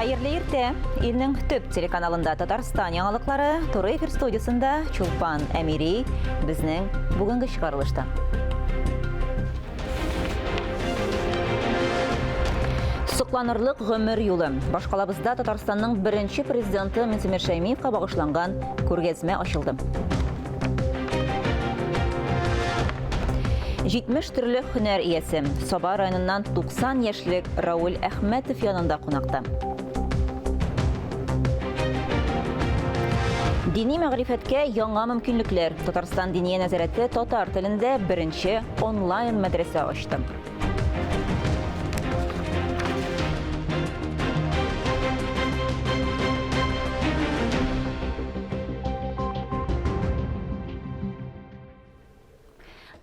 Хәерле иртә! Илнең төп телеканалында Татарстан яңалыклары, туры эфир студиясендә Чулпан Әмири безнең бүгенге чыгарылышта. Сокланырлык гомер юлы. Башкалабызда Татарстанның беренче президенты Минтимер Шәймиевка багышланган күргәзмә ачылды. 70 төрле һөнәр иясе. Саба районыннан 90 яшьлек Рауль Әхмәтов янында кунакта. Дини мәгърифәткә яңа мөмкинлекләр. Татарстан Диния нәзарәте татар телендә беренче онлайн мәдрәсә ачты.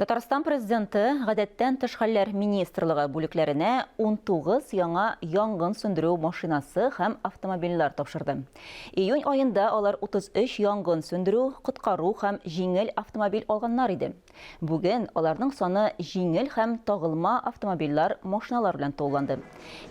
Татарстан Президенты Гадәттән тыш хәлләр министрлыгы бүлекләренә 19 яңа янгын сүндерү машинасы һәм автомобильләр тапшырды. Июнь аенда алар 33 янгын сүндерү, коткару һәм җиңел автомобиль алганнар иде. Бүген аларның саны җиңел һәм тагылма автомобильләр, машиналар белән тулыланды.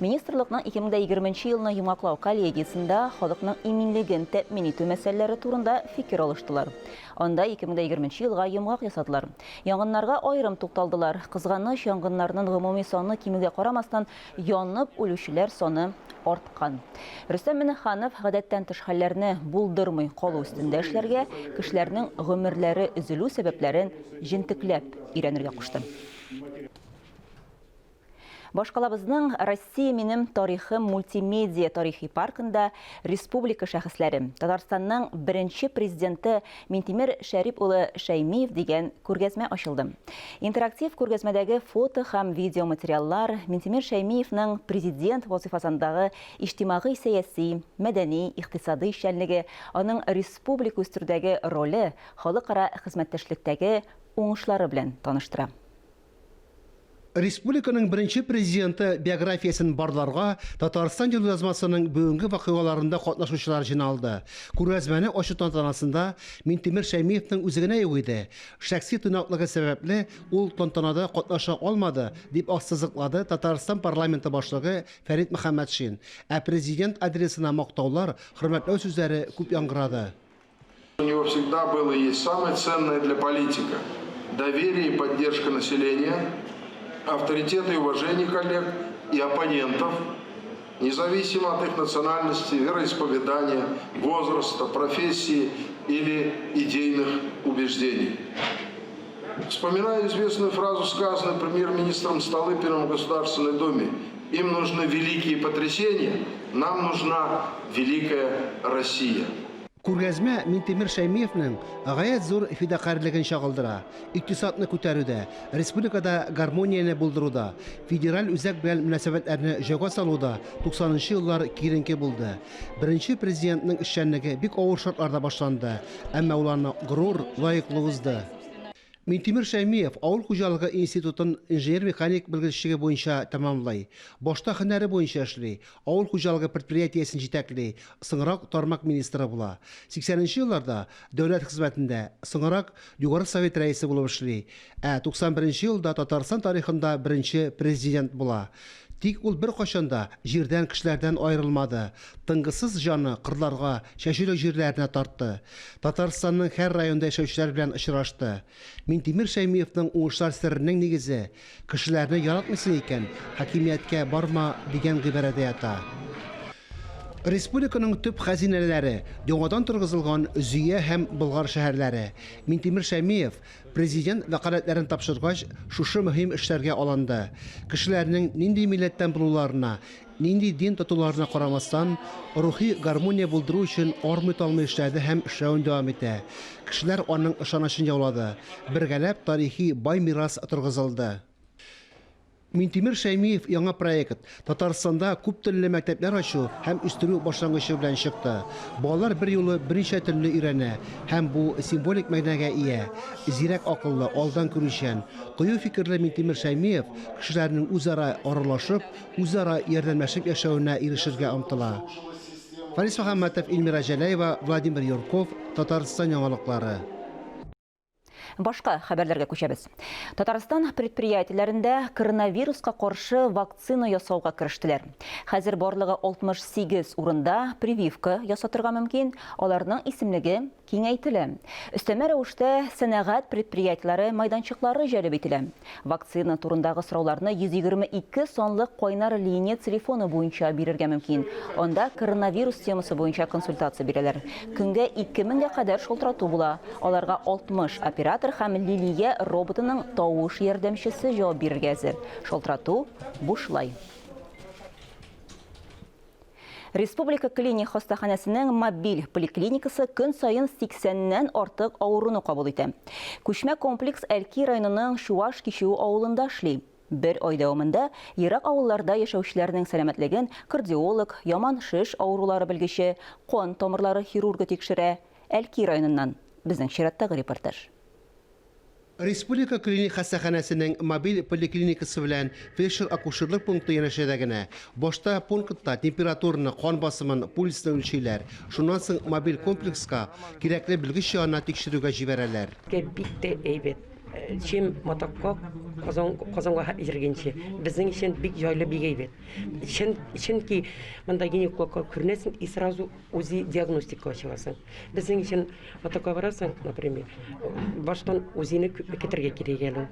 Министрлыкның 2020 нче елны йомгаклау коллегиясендә халыкның иминлеген тәэмин итү мәсьәләләре турында фикер алыштылар. Анда 2020 нче елга йомгак ясадылар. Янгыннарга аерым тукталдылар. Кызганыч, янгыннарның гомуми саны кимүгә карамастан, янып үлүчеләр саны арткан. Рөстәм Миңнеханов гадәттән тыш хәлләрне булдырмый калу өстендә эшләргә, кешеләрнең гомерләре өзелү сәбәпләрен җентекләп өйрәнергә кушты. Башкалабызның Россия минем тарихым мультимедиа тарихи паркында республика шәхесләре, Татарстанның беренче президенты Минтимер Шәрип улы Шәймиев дигән күргәзмә ачылды. Интерактив күргәзмәдәге фото һәм видеоматериаллар Минтимер Шәймиевның президент вазыйфасындагы иҗтимагый-сәяси, мәдәни, икътисадый эшчәнлеге, аның республика үстерүдәге роле, халыкара хезмәттәшлектәге уңышлары белән таныштыра. Республиканың беренче президенты биографиясен барларга Татарстан юлъязмасының бүгенге вакыйгаларында катнашучылар җыйналды. Күргәзмәне ачу тантанасында Минтимер Шәймиевның үзе генә юк иде. Шәхси тыйнаклыгы сәбәпле, ул тантанада катнаша алмады, дип ассызыклады Татарстан парламенты башлыгы Фәрит Мөхәммәтшин. Ә президент адресына мактаулар, хөрмәтләү сүзләре күп яңгырады. У него всегда было и есть самое ценное для политика – доверие и поддержка населения, авторитет и уважение коллег и оппонентов, независимо от их национальности, вероисповедания, возраста, профессии или идейных убеждений. Вспоминаю известную фразу, сказанную премьер-министром Столыпиным в Государственной Думе. Им нужны великие потрясения, нам нужна великая Россия. Күргәзмә Минтимер Шәймиевнең гаять зур фидакарьлеген чагылдыра, икътисадны күтәрүдә, республикада гармонияне булдыруда, федераль үзәк белән мөнәсәбәтләрне җайга салуда 90 нчы еллар киеренке булды. Беренче президентның эшчәнлеге бик авыр шартларда башланды, әмма ул аны горур, лаеклы узды. Минтимер Шәймиев авыл хуҗалыгы институтын инженер-механик белгечлеге буенча тәмамлый. Башта һөнәре буенча эшли, авыл хуҗалыгы предприятиесен җитәкли, соңрак тармак министры була. 80 нче елларда дәүләт хезмәтендә, соңрак Югары Совет рәисе булып эшли. Ә 91 нче елда Татарстан тарихында беренче президент була. Тик ул беркайчан да җирдән, кешеләрдән аерылмады. Тынгысыз җаны кырларга, чәчүлек җирләренә тартты. Татарстанның һәр районында яшәүчеләр белән очрашты. Минтимер Шәймиевның уңышлар серенең нигезе, кешеләрне яратмыйсың икән, хакимияткә барма, дигән гыйбарәдә ята. Республиканың төп хәзинәләре, яңадан торгызылган Зөя һәм Болгар шәһәрләре. Минтимер Шәймиев, Президент вәкаләтләрен тапшыргач, шушы мөһим эшләргә алынды. Кешеләрнең нинди милләттән булуларына, нинди дин тотуларына карамастан, рухи гармония булдыру өчен армый-талмый эшләде һәм эшләвен дәвам итә. Кешеләр аның ышанычын яулады. Бергәләп тарихи бай мирас торгызылды. Минтимер Шәймиев яңа проект, Татарстанда күп телле мәктәпләр ачу һәм үстерү башлангычы белән чыкты. Балалар берьюлы берничә телне өйрәнә һәм бу символик мәгънәгә ия. Зирәк акыллы, алдан күрүчән, кыю фикерле Минтимер Шәймиев кешеләрнең үзара аралашып, үзара ярдәмләшеп яшәвенә ирешергә омтыла. Фарис Мөхәммәтов, Эльмира Җәләева, Владимир Юрков, Татарстан яңалыклары. Башка хәбәрләргә күчәбез. Татарстан предприятиеләрендә коронавируска каршы вакцина ясауга керештеләр. Хәзер барлыгы 68 урында прививка ясатырга мөмкин, аларның исемлеге киңәйтелә. Өстәмә рәвештә сәнәгать предприятиеләре майданчыклары җәлеп ителә. Вакцина турындагы сорауларны 122 санлы кайнар линия телефоны буенча бирергә мөмкин. Анда коронавирус темасы буенча консультация бирәләр. Көнгә 2 меңгә кадәр шалтырату була. Аларга 60 оператор һәм Лилия роботының тавыш ярдәмчесе җавап бирергә әзер. Шалтырату бушлай. Республика клиник хастаханәсенең мобиль поликлиникасы көн саен 80-нән артык авыруны кабул итә. Күчмә комплекс Әлки районының Чуаш Кичүе авылында эшли. Бер ай дәвамында ерак авылларда яшәүчеләрнең сәламәтлеген кардиолог, яман шеш авырулары белгече, кан тамырлары хирургы тикшерә. Әлки районыннан безнең чираттагы репортаж. Республика клиник хастаханәсенең мобиль поликлиникасы белән фельдшер-акушерлык пункты янәшәдә генә. Башта пунктта температураны, кан басымын, пульсны үлчиләр. Шуннан соң мобиль комплекска кирәкле белгеч янына тикшерүгә җибәрәләр. Бик тә әйбәт. Чем матакка Казан, Казанга хәтле йөргәнче. Безнең өчен бик җайлы, бик әйбәт. Чын, чөнки монда гинекологка күренәсең и сразу УЗИ диагностика ачыласың. Безнең өчен матакка барасың, например, баштан УЗИны көтәргә кирәк әле.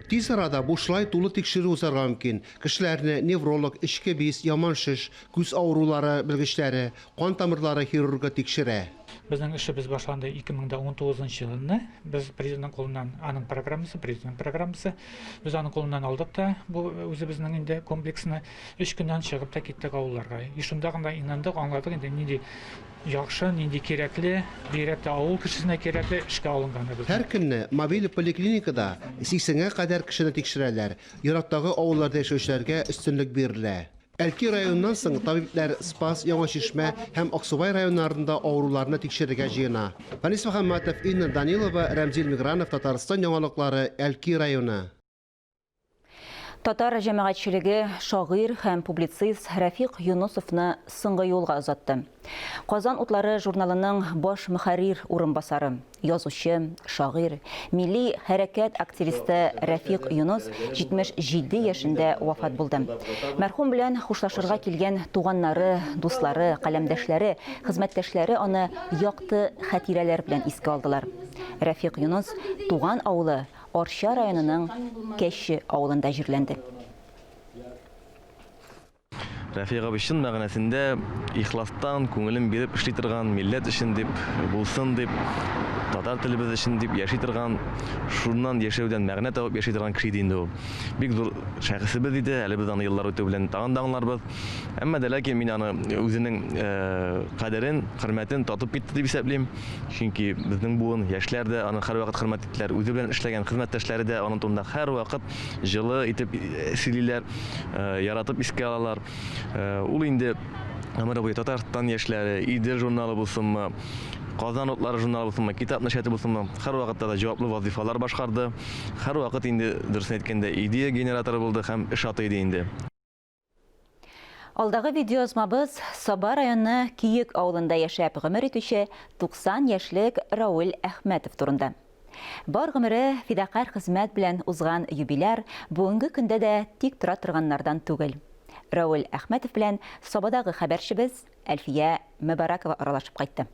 Тиз арада бушлай тулы тикшерү узарга мөмкин. Кешеләрне невролог, эчке биз, яман шеш, күз авырулары белгечләре, кан тамырлары хирургы тикшерә. Безнең эшебез башланды 2019 нчы елны. Без президентның кулыннан, аның программасы, президент программасы. Без аның кулыннан алдык та бу үзебезнең инде комплексны. Өч көннән чыгып та киттек авылларга. И шунда гына инандык, аңладык инде нинди яхшы, нинди кирәкле, бигрәк тә авыл кешесенә кирәкле эшкә алынганыбыз. Һәр көнне мобиль поликлиникада 80 гә кадәр кешене тикшерәләр. Ерактагы авылларда яшәүчеләргә өстенлек бирелә. Әлки районыннан соң табибләр Спас, Яңа Чишмә һәм Аксубай районнарында авыруларны тикшерергә җыена. Фәнис Мөхәммәтов, Инна Данилова, Рәмзил Мигранов, Татарстан яңалыклары, Әлки районы. Татар җәмәгатьчелеге шагыйрь һәм публицист Рәфикъ Юнысовны соңгы юлга озатты. Казан утлары журналының баш мөхәррир урынбасары, язучы, шагыйрь, милли хәрәкәт активисты Рәфикъ Юныс 77 яшендә вафат булды. Мәрхүм белән хушлашырга килгән туганнары, дуслары, каләмдәшләре, хезмәттәшләре аны якты хатирәләр белән искә алдылар. Рәфикъ Юныс туган авылы Арча районының Кәче авылында җирләнде. Рәфыйк абый чын мәгънәсендә ихластан, күңелен биреп эшли торган, милләт өчен дип, булсын дип, татар телебез өчен дип яши торган, шуннан яшәүдән мәгънә табып яши торган кеше иде инде ул. Бик зур шәхесебез иде, әле без аны еллар үтү белән тагын да аңларбыз. Әмма дә ләкин мин аны үзенең кадерен, хөрмәтен татып китте дип исәплим. Чөнки безнең буын, яшьләр дә аны һәрвакыт хөрмәт иттеләр. Үзе белән эшләгән хезмәттәшләре дә аның турында һәрвакыт җылы итеп сөйлиләр, яратып искә алалар. Ул инде гомере буе Татарстан яшьләре, Идел журналы булсынмы, Казан утлары журналы булсынмы, Китап нәшрияты булсынмы, һәрвакытта да җаваплы вазыйфалар башкарды. Һәрвакыт инде, дөресен әйткәндә, идея генераторы булды һәм эш аты иде инде. Алдагы видеоязмабыз Саба районы Киек авылында яшәп гомер итүче 90 яшьлек Рауль Әхмәтов турында. Бар гомере фидакарь хезмәт белән узган юбиляр бүгенге көндә дә тик тора торганнардан түгел. Рауль Әхмәтов белән Сабадагы хәбәрчебез Әлфия Мөбаракова аралашып кайтты.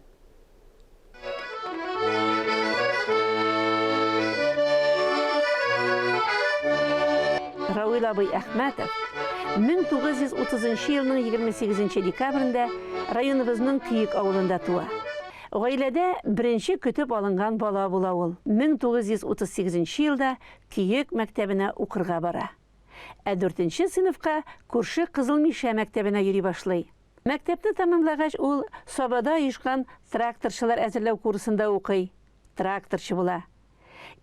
Равил абый Әхмәтов 1930 елның 28 декабрендә районыбызның Көек авылында туа. Гаиләдә беренче көтеп алынган бала була ул. 1938 елда Көек мәктәбенә укырга бара. Ә дүртенче сыйныфка күрше Кызыл Мишә мәктәбенә йөри башлый. Мәктәпне тәмамлагач, ул Сабада оешкан тракторчылар әзерләү курсында укый, тракторчы була.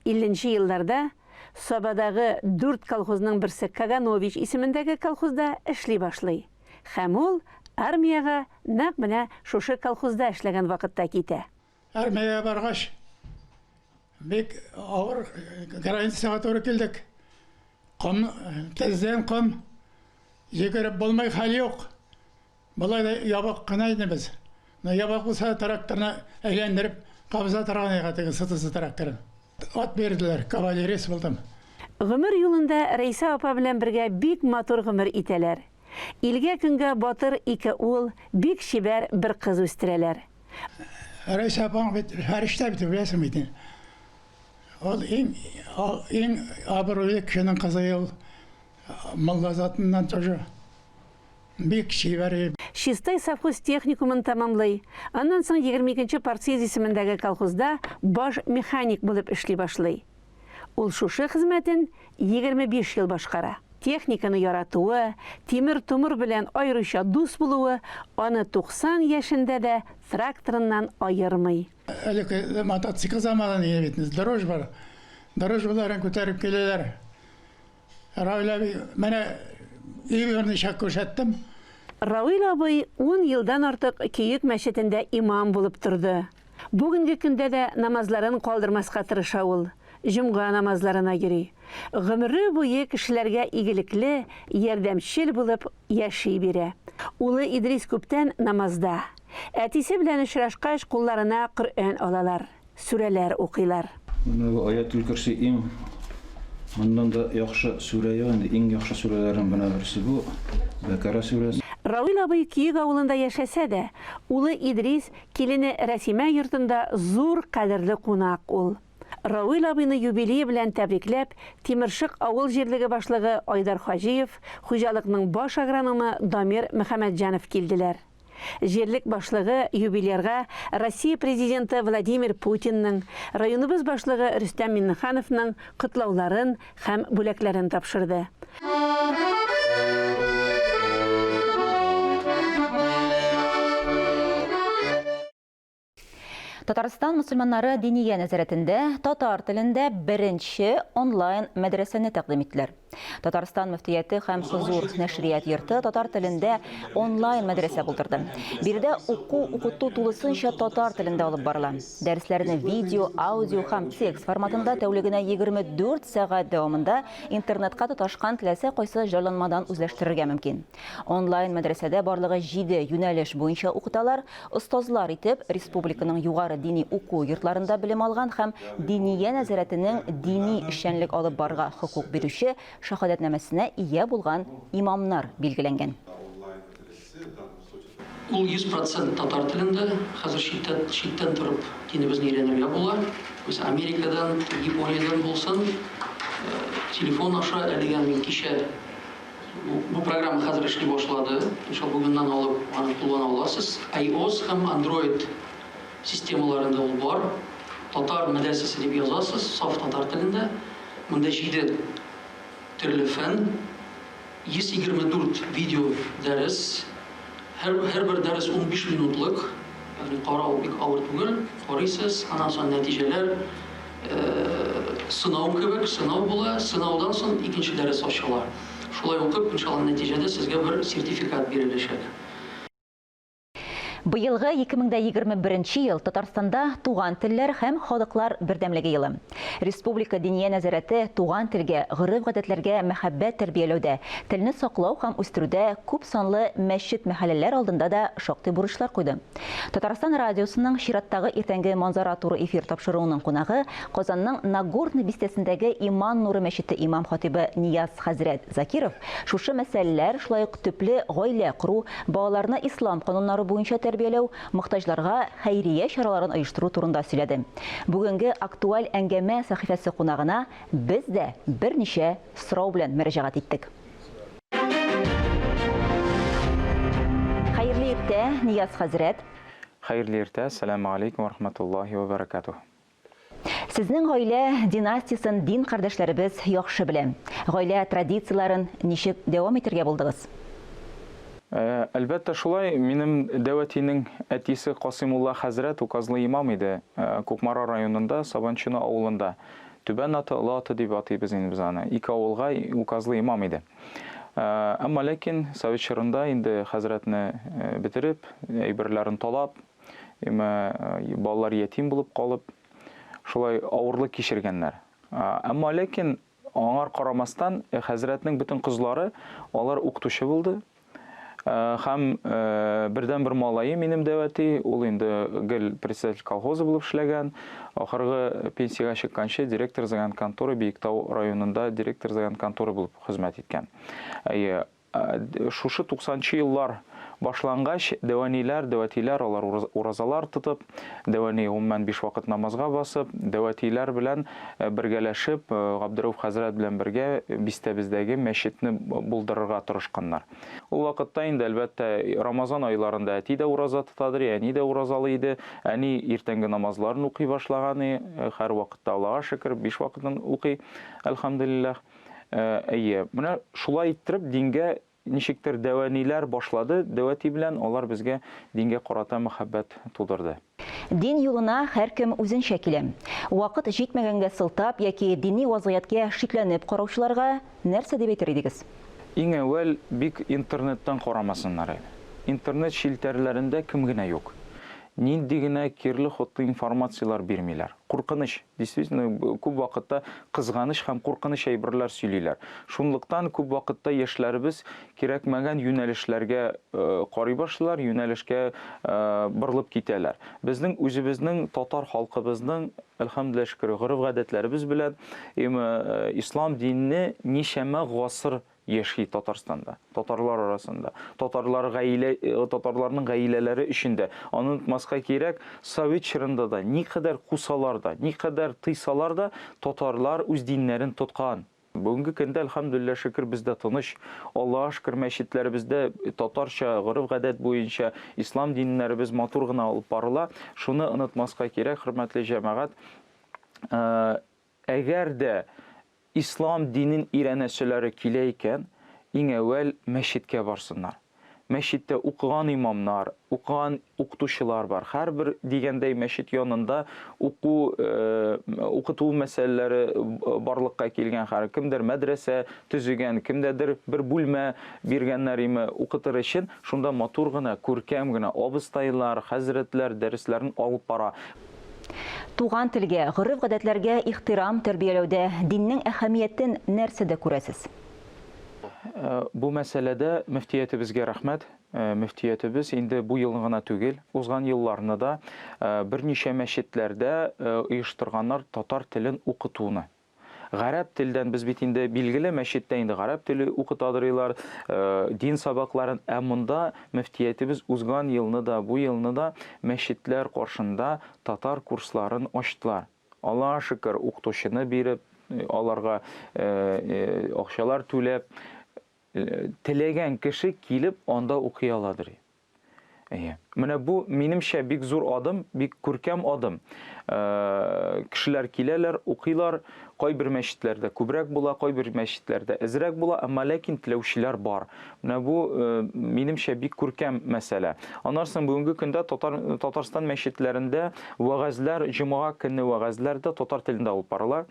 Илленче елларда Сабадагы дүрт колхозның берсе Каганович исемендәге колхозда эшли башлый. Һәм ул армиягә нәкъ менә шушы колхозда эшләгән вакытта китә. Армиягә баргач, бик авыр границага туры килдек. Ком, тездән ком, йөгереп булмый, хәл юк. Болай да ябык кына иде без. Но ябык булса да тракторны әйләндереп кабыза торган идек теге сытысы тракторын. Ат бирделәр, кавалерист булдым. Гомер юлында Рәйсә апа белән бергә бик матур гомер итәләр. Илгә-көнгә батыр ике ул, бик чибәр бер кыз үстерәләр. Рәйсә апаң бит фәрештә бит, беләсең бит инде. Ул иң, иң абруйлы кешенең кызы ул. Мулла затыннан тоже. Бик чибәр ир. Чистай совхоз техникумын тәмамлый. Аннан соң 22 нче партсъезд исемендәге колхозда баш механик булып эшли башлый. Ул шушы хезмәтен 25 ел башкара. Техниканы яратуы, тимер-томыр белән аеруча дус булуы аны 90 яшендә дә тракторыннан аермый. Элек мотоцикл заманы иде бит, дрожь бар. Дрожбаларын күтәреп киләләр. Равил абый, менә өй берничә күрсәттем. Равил абый ун елдан артык Көек мәчетендә имам булып торды. Бүгенге көндә дә намазларын калдырмаска тырыша ул, җомга намазларына йөри. Гомере буе кешеләргә игелекле, ярдәмчел булып яши бирә. Улы Идрис күптән намазда. Әтисе белән очрашкач, кулларына Коръән алалар. Сүрәләр укыйлар. Менә бу Аятел Көрси иң моннан да яхшы сүрә юк инде, иң яхшы сүрәләрнең менә берсе бу, Бәкара сүрәсе. Равил абый Көек авылында яшәсә дә, улы Идрис, килене Рәсимә йортында зур кадерле кунак ул. Равил абыйны юбилее белән тәбрикләп, Тимершык авыл җирлеге башлыгы Айдар Хаҗиев, хуҗалыкның баш агрономы Дамир Мөхәммәтҗанов килделәр. Җирлек башлыгы юбилярга Россия Президенты Владимир Путинның, районыбыз башлыгы Рөстәм Миңнехановның котлауларын һәм бүләкләрен тапшырды. Татарстан мөселманнары диния нәзарәтендә татар телендә беренче онлайн мәдрәсәне тәкъдим иттеләр. Татарстан мөфтияте һәм Хозур нәшрият йорты татар телендә онлайн мәдрәсә булдырды. Биредә уку укыту тулысынча татар телендә алып барыла. Дәресләрне видео, аудио һәм текст форматында тәүлегенә 24 сәгать дәвамында интернетка тоташкан теләсә кайсы җайланмадан үзләштерергә мөмкин. Онлайн мәдрәсәдә барлыгы җиде юнәлеш буенча укыталар. Остазлар итеп республиканың югары дини уку йортларында белем алган һәм Диния нәзарәтенең дини эшчәнлек алып барырга хокук бирүче шаһадәтнамәсенә ия булган имамнар билгеләнгән. Ул 100 процент татар телендә. Хәзер читтән, читтән торып динебезне өйрәнергә була. Мәсәлән, Америкадан, Япониядән булсын, телефон аша әлегә мин кичә Бу программа хәзер эшли башлады. Иншалла, бүгеннән алып аны куллана аласыз. iOS һәм Android системаларында ул бар. Татар мәдрәсәсе дип язасыз, саф татар телендә. Монда җиде төрле фән, 124 видео дәрес. Һәр, һәрбер дәрес 15 минутлык, ягъни карау бик авыр түгел, карыйсыз, аннан соң нәтиҗәләр сынау кебек, сынау була, сынаудан соң икенче дәрес ачыла. Шулай укып, иншалла, нәтиҗәдә сезгә бер сертификат биреләчәк. Быелгы 2021 ел Татарстанда туган телләр һәм халыклар бердәмлеге елы. Республика Диния нәзарәте туган телгә, гореф-гадәтләргә мәхәббәт тәрбияләүдә, телне саклау һәм үстерүдә күп санлы мәчет-мәхәлләләр алдында да шактый бурычлар куйды. Татарстан радиосының чираттагы иртәнге Манзара туры эфир тапшыруының кунагы Казанның Нагорный бистәсендәге Иман нуры мәчете имам-хатыйбы Нияз хәзрәт Закиров шушы мәсьәләләр, шулай ук төпле гаилә кору, балаларны ислам кануннары буенча тәрбияләү, мохтаҗларга хәйрия чараларын оештыру турында сөйләде. Бүгенге актуаль әңгәмә сәхифәсе кунагына без дә берничә сорау белән мөрәҗәгать иттек. Хәерле иртә, Нияз хәзрәт! Хәерле иртә, Әссәламү алейкум вә рахматуллаһи вә бәрәкәтүһ. Сезнең гаилә династиясен дин кардәшләребез яхшы белә. Гаилә традицияләрен ничек дәвам итергә булдыгыз? Әлбәттә, шулай. Минем дәү әтинең әтисе Касыймулла хәзрәт указлы имам иде. Кукмара районында, Сабанчино авылында. Түбән Аты, Олы Аты дип атыйбыз инде без аны. Ике авылга указлы имам иде. Әмма ләкин совет чорында инде хәзрәтне бетереп, әйберләрен талап, Әмма балалар ятим булып калып, шулай авырлык кичергәннәр. Әмма ләкин аңар карамастан, хәзрәтнең бөтен кызлары, алар укытучы булды. Һәм бердәнбер малае минем дәү әти, ул инде гел председатель колхозы булып эшләгән. Ахыргы пенсиягә чыкканчы директор загранконторы Биектау районында директор загранконторы булып хезмәт иткән. Әйе, шушы 90 нчы еллар башлангач, дәү әниләр, дәү әтиләр алар уразалар тотып, дәү әни гомумән биш вакыт намазга басып, дәү әтиләр белән бергәләшеп, Габдерәүф хәзрәт белән бергә бистәбездәге мәчетне булдырырга тырышканнар. Ул вакытта инде, әлбәттә, Рамазан айларында әти дә ураза тотадыр, әни дә уразалы иде. Әни иртәнге намазларын укый башлаган, һәрвакытта, Аллага шөкер, биш вакытын укый, әлхәмдүлилләһ. Әйе, менә шулай иттереп дингә ничектер дәү әниләр башлады, дәү әти белән алар безгә дингә карата мәхәббәт тудырды. Дин юлына һәркем үзенчә килә. Вакыт җитмәгәнгә сылтап яки дини вазгыятькә шикләнеп караучыларга нәрсә дип әйтер идегез? Иң әүвәл бик интернеттан карамасыннар әле. Интернет челтәрләрендә кем генә юк. Нинди генә кирле-хотлы информацияләр бирмиләр. Куркыныч, действительно, күп вакытта кызганыч һәм куркыныч әйберләр сөйлиләр. Шунлыктан күп вакытта яшьләребез кирәкмәгән юнәлешләргә карый башлыйлар, юнәлешкә борылып китәләр. Безнең үзебезнең татар халкыбызның, әлхәмдүлилләһ шөкер, гореф-гадәтләребез белән, ислам дине ничәмә гасыр яши Татарстанда, татарлар арасында, татарлар гаилә, татарларның гаиләләре эчендә. Аны онытмаска кирәк, совет чорында да никадәр кусалар да, никадәр тыйсалар да, татарлар үз диннәрен тоткан. Бүгенге көндә, әлхәмдүлилләһ шөкер, бездә тыныч. Аллага шөкер, мәчетләребездә татарча, гореф-гадәт буенча ислам диннәребез матур гына алып барыла. Шуны онытмаска кирәк, хөрмәтле җәмәгать. Әгәр дә ислам динен өйрәнәселәре килә икән, иң әүвәл мәчеткә барсыннар. Мәчеттә укыган имамнар, укыган укытучылар бар. Һәрбер дигәндәй мәчет янында уку, укыту мәсьәләләре барлыкка килгән. Һәр кемдер мәдрәсә төзегән, кемдәдер бер бүлмә биргәннәр име укытыр өчен. Шунда матур гына, күркәм генә абыстайлар, хәзрәтләр дәресләрен алып бара. Туган телгә, гореф-гадәтләргә ихтирам тәрбияләүдә диннең әһәмиятен нәрсәдә күрәсез? Бу мәсьәләдә мөфтиятебезгә рәхмәт. Мөфтиятебез инде бу елны гына түгел, узган елларны да берничә мәчетләрдә оештырганнар татар телен укытуны. Гарәп телдән без бит инде билгеле мәчеттә инде гарәп теле укытадырыйлар, дин сабакларын, ә монда мөфтиятебез узган елны да, бу елны да мәчетләр каршында татар курсларын ачтылар. Аллага шөкер, укытучыны биреп, аларга акчалар түләп, теләгән кеше килеп анда укый аладыр. Әйе. Менә бу, минемчә, бик зур адым, бик күркәм адым. Кешеләр киләләр, укыйлар. Кайбер мәчетләрдә күбрәк була, кайбер мәчетләрдә әзрәк була, әмма ләкин теләүчеләр бар. Менә бу, минемчә, бик күркәм мәсьәлә. Аннан соң бүгенге көндә татар, Татарстан мәчетләрендә вәгазьләр, җомга көнне вәгазьләр дә татар телендә алып барыла.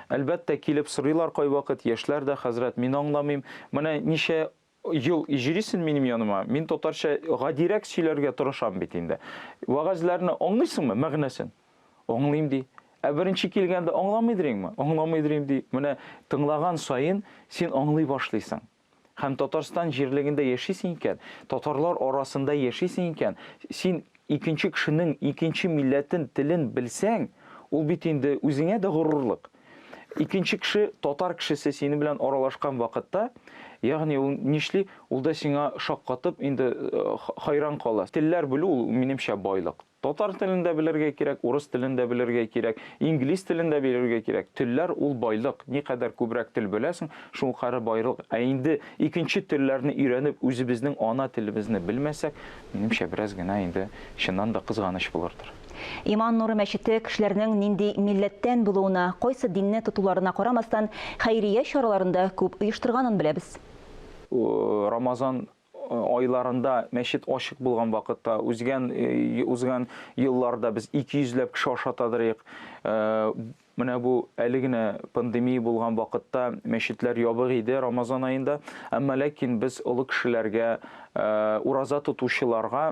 Әлбәттә, килеп сорыйлар кайвакыт яшьләр дә, хәзрәт, мин аңламыйм. Менә ничә ел йөрисен минем яныма, мин татарча гадирәк сөйләргә тырышам бит инде. Вәгазьләрне аңлыйсыңмы, мәгънәсен? Аңлыйм, ди. Ә беренче килгәндә аңламыйдыр Аңламыйдыр ди. Менә тыңлаган саен син аңлый башлыйсың. Һәм Татарстан җирлегендә яшисең икән, татарлар арасында яшисең икән, син икенче кешенең, икенче милләтен, телен белсәң, ул бит инде үзеңә дә горурлык. Икенче кеше, татар кешесе синең белән аралашкан вакытта, ягъни ул нишли, ул да сиңа шаккатып, инде хайран кала. Телләр белү ул, минемчә, байлык. Татар телен дә белергә кирәк, урыс телен дә белергә кирәк, инглиз телен дә белергә кирәк. Телләр ул байлык. Никадәр күбрәк тел беләсең, шулкадәр байлык. Ә инде икенче телләрне өйрәнеп, үзебезнең ана телебезне белмәсәк, минемчә, бераз генә инде чыннан да кызганыч булырдыр. Иман нуры мәчете кешеләрнең нинди милләттән булуына, кайсы динне тотуларына карамастан, хәйрия чараларын да күп оештырганын беләбез. Рамазан айларында мәчет ачык булган вакытта, үзгән узган елларда без 200 ләп кеше ашатадырыйк. Менә бу әле генә пандемия булган вакытта мәчетләр ябык иде Рамазан аенда. Әмма ләкин без олы кешеләргә, ураза тотучыларга,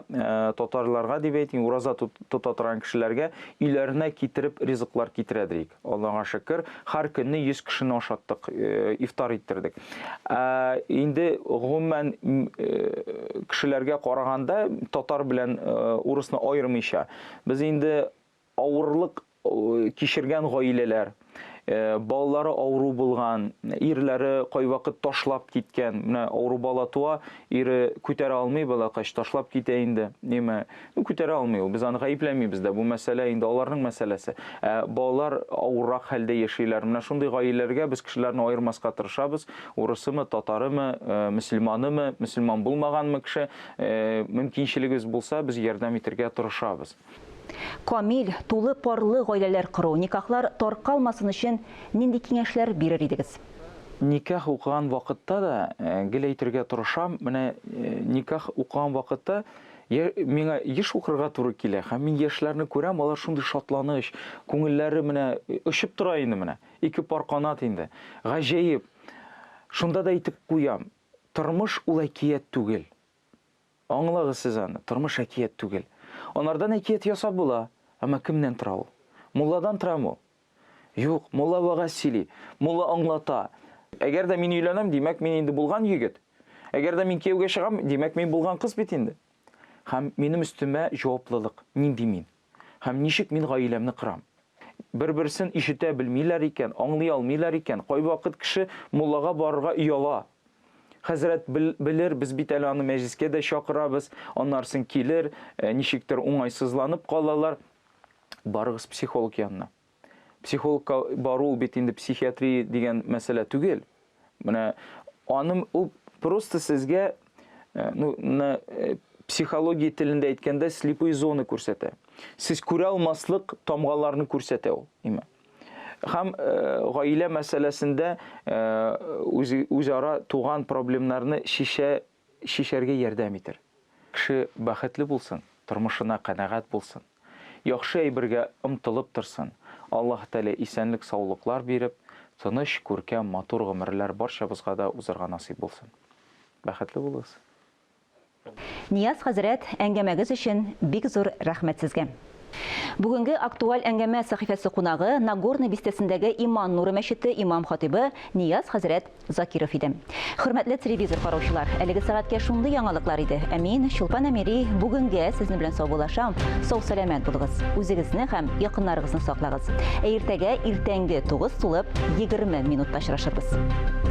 татарларга дип әйтим, ураза тота торган кешеләргә өйләренә китереп ризыклар китерәдер идек. Аллага шөкер, һәр көнне 100 кешене ашаттык, ифтар иттердек. Ә инде гомумән кешеләргә караганда, татар белән урысны аермыйча, без инде Авырлык кичергән гаиләләр, балалары авыру булган, ирләре кайвакыт ташлап киткән. Менә авыру бала туа, ире күтәрә алмый балакач, ташлап китә инде. Ниме? Ну, күтәрә алмый ул. Без аны гаепләмибез дә. Бу мәсьәлә инде аларның мәсьәләсе. Ә балалар авыррак хәлдә яшиләр. Менә шундый гаиләләргә без кешеләрне аермаска тырышабыз. Урысымы, татарымы, мөселманымы, мөселман булмаганмы кеше, мөмкинчелегебез булса, без ярдәм итергә тырышабыз. Камил, тулы парлы гаиләләр кору, никахлар таркалмасын өчен нинди киңәшләр бирер идегез? Никах укыган вакытта да гел әйтергә тырышам, менә никах укыган вакытта миңа еш укырга туры килә һәм мин яшьләрне күрәм, алар шундый шатланыч, күңелләре менә очып тора инде менә, ике пар канат инде. Гаҗәеп. Шунда да әйтеп куям, тормыш ул әкият түгел. Аңлагыз сез аны, тормыш әкият түгел. Анардан әкият ясап була, әмма кемнән тора ул? Мулладан торамы ул? Юк, мулла вәгазь сөйли, мулла аңлата. Әгәр дә мин өйләнәм, димәк, мин инде булган егет. Әгәр дә мин кияүгә чыгам, димәк, мин булган кыз бит инде. Һәм минем өстемә җаваплылык, нинди мин? Һәм ничек мин гаиләмне корам? Бер-берсен ишетә белмиләр икән, аңлый алмыйлар икән, кайвакыт кеше муллага барырга ояла. Хәзрәт белер, без бит әле аны мәҗлескә дә чакырабыз, аннарсын килер, э, ничектер уңайсызланып калалар. Барыгыз психолог янына. Психологка бару ул бит инде психиатрия дигән мәсьәлә түгел. Менә аның ул просто сезгә э, ну, на э, психология телендә әйткәндә слепые зоны күрсәтә. Сез күрә алмаслык тамгаларны күрсәтә ул, име. Һәм э, гаилә мәсьәләсендә үз, үзара туган проблемнарны шишә чишәргә ярдәм итер. Кеше бәхетле булсын, тормышына канәгать булсын, яхшы әйбергә омтылып торсын. Аллаһ Тәгалә исәнлек-саулыклар биреп, тыныч, күркәм, матур гомерләр барчабызга да узырга насыйп булсын. Бәхетле булыгыз! Нияз хәзрәт, әңгәмәгез өчен бик зур рәхмәт сезгә. Бүгенге актуаль әңгәмә сәхифәсе кунагы Нагорный бистәсендәге Иман нуры мәчете имам-хатыйбы Нияз хәзрәт Закиров иде. Хөрмәтле телевизор караучылар, әлеге сәгатькә шундый яңалыклар иде. Ә мин, Чулпан Әмири, бүгенгә сезнең белән саубуллашам. Сау-сәламәт булыгыз. Үзегезне һәм якыннарыгызны саклагыз. Ә иртәгә иртәнге 9 тулып 20 минутта очрашырбыз.